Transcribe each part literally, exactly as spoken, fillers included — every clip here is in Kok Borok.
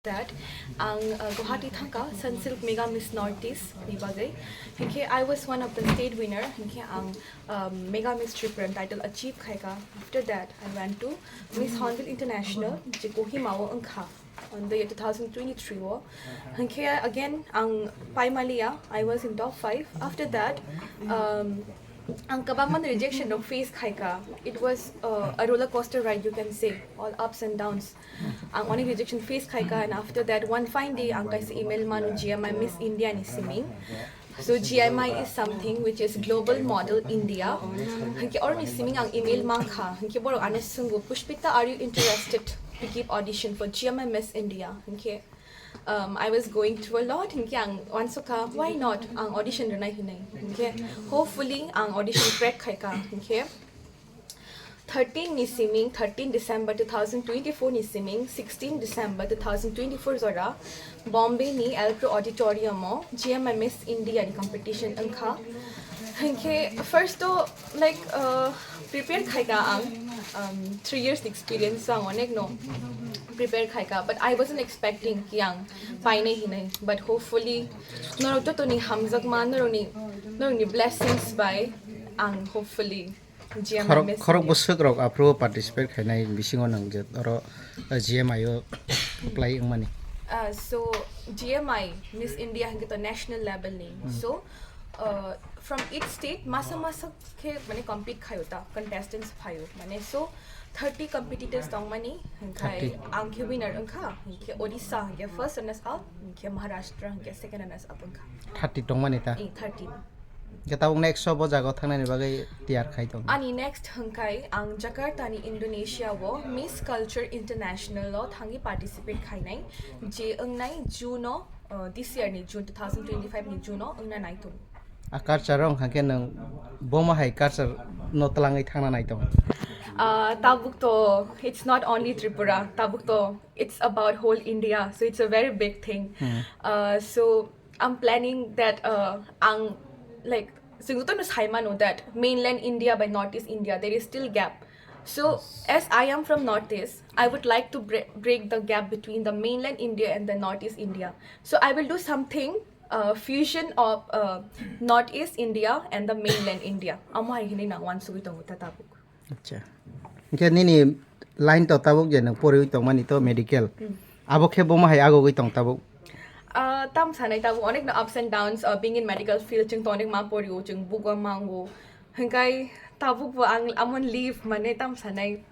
That ang uh, Guwahati thangka Sunsilk Mega Miss Northeast ni bagwi. Hinkhe I was one of the state winner. Hinkhe ang um, Mega Miss Tripura title achieve khaika. After that, I went to Miss Hornbill International, je Kohima o wngkha on the year two thousand twenty-three o. Hinkhe again ang paimaliya, I was in top five. After that, um, ang kabangman rejection rok face khaika. It was uh, a roller coaster ride, you can say, all ups and downs. Ang onek rejection face khaika, and after that one fine day ang kaisa email mano G M I Miss India ni siming. So G M I is something which is Global Model India. Hingke oroni siming ang email mankha. Hingke borok ano swngo, "Pushpita, are you interested to give audition for G M I Miss India?" Hingke um, I was going through a lot. Hingke ang wansukha, "Why not?" Ang audition rwnai hinai. Hingke hopefully ang audition crack khaika. Hingke thirteen ni siming, thirteen December two thousand twenty-four ni siming, sixteen December two thousand twenty-four jora Bombay ni Alcro Auditorium o G M I Miss India ni competition wngkha. Hingke first o like uh, prepare khaika ang um, three years experience ang onek no prepare khaika, but I wasn't expecting ki ang painai hinai, but hopefully norok joto ni hamjakma, norok ni norok ni blessings bai ang hopefully G M I Khorok Miss khorok India. Bwswk rok aphuru participate khainai bisingo nang je oro G M I o apply wngmani. Uh, so G M I Miss India hingke to national level ni. So uh, from each state masa masa khe mane compete khayo ta, contestants phayo mane. So thirty competitors tongmani, hingkhai thirty. Ang khe winner wngkha, hingkhe Odisha hingkhe first runners up, hingkhe Maharashtra hingkhe second runners up wngkha. Thirty tongmani ta? Eh, thirty. Hingkhe tabuk next o bo jaga o thangnani bagwi tiyar khai tong? Ani next hwnkhe ang Jakarta ni Indonesia o Miss Culture International o thangwi participate khainai, je wngnai June o, uh, this year ni June, two thousand twenty-five ni June o wngna nai tongo. A culture o wngkha khe nwng bomo hai culture no twlangwi thangna nai tongo? Uh, tabuk to it's not only Tripura, tabuk to it's about whole India, so it's a very big thing. Uh, so I'm planning that uh, ang like singguto no saimano that mainland India by Northeast India there is still gap. So as I am from Northeast, I would like to bre- break the gap between the mainland India and the Northeast India. So I will do something uh, fusion of uh, Northeast India and the mainland India. Amo hai hinwi nang wansugwi tongo ta tabuk. Acha. Hingkhe nini line to tabuk je nwng poriwi tongmani to medical. Abo khe bomo hai agogwi tong tabuk? Uh, tam sanai tabuk onek no ups and downs, uh, being in medical field chwng to onek ma porio, chwng bugo mango. Hingkai tabuk bo ang amon leave mane tam sanai.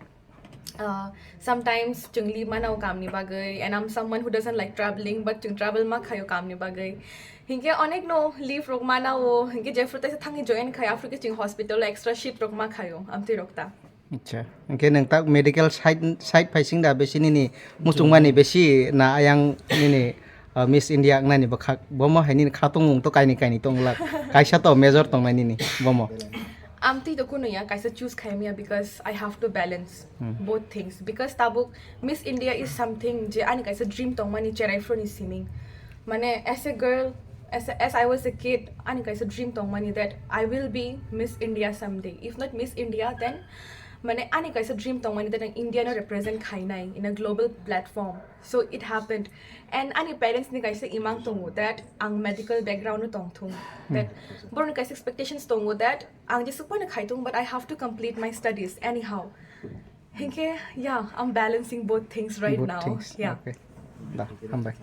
Uh, sometimes chwng leave manao kamni bagwi, and I'm someone who doesn't like traveling, but chwng travel ma khayo kamni bagwi. Hingke onek no leave rok manao, hingke jephru taisa thangwi join khai, aphru ke chwng hospital o extra shift rok ma khayo, amtwi rok ta. Acha. Hingke nwng tak medical side, side phaising da besi nini muchungmani besi na ayang nini uh, Miss India wngnani bwkhak, bomo hai nini kha tongmung to kaini kaini tong glak. Kaisa to major tongnai nini bomo. Amtwi to kunuya kaisa choose khaimya because I have to balance both things. Because tabuk Miss India is something je ani kaisa dream tongmani cherai phroni siming. Mane as a girl, as, a, as I was a kid, ani kaisa dream tongmani that I will be Miss India someday. If not Miss India, then mane ani kaisa dream tongmani that ang India no represent khainai in a global platform. So it happened. And ani parents ni kaisa imang tongo that ang medical background no tongthung. That boroni kaisa expectations tongo that ang jesuk phano khaitung, but I have to complete my studies anyhow. Hinkhe, yeah, I'm balancing both things right Both now. Things. Yeah. Okay. Da, hambai.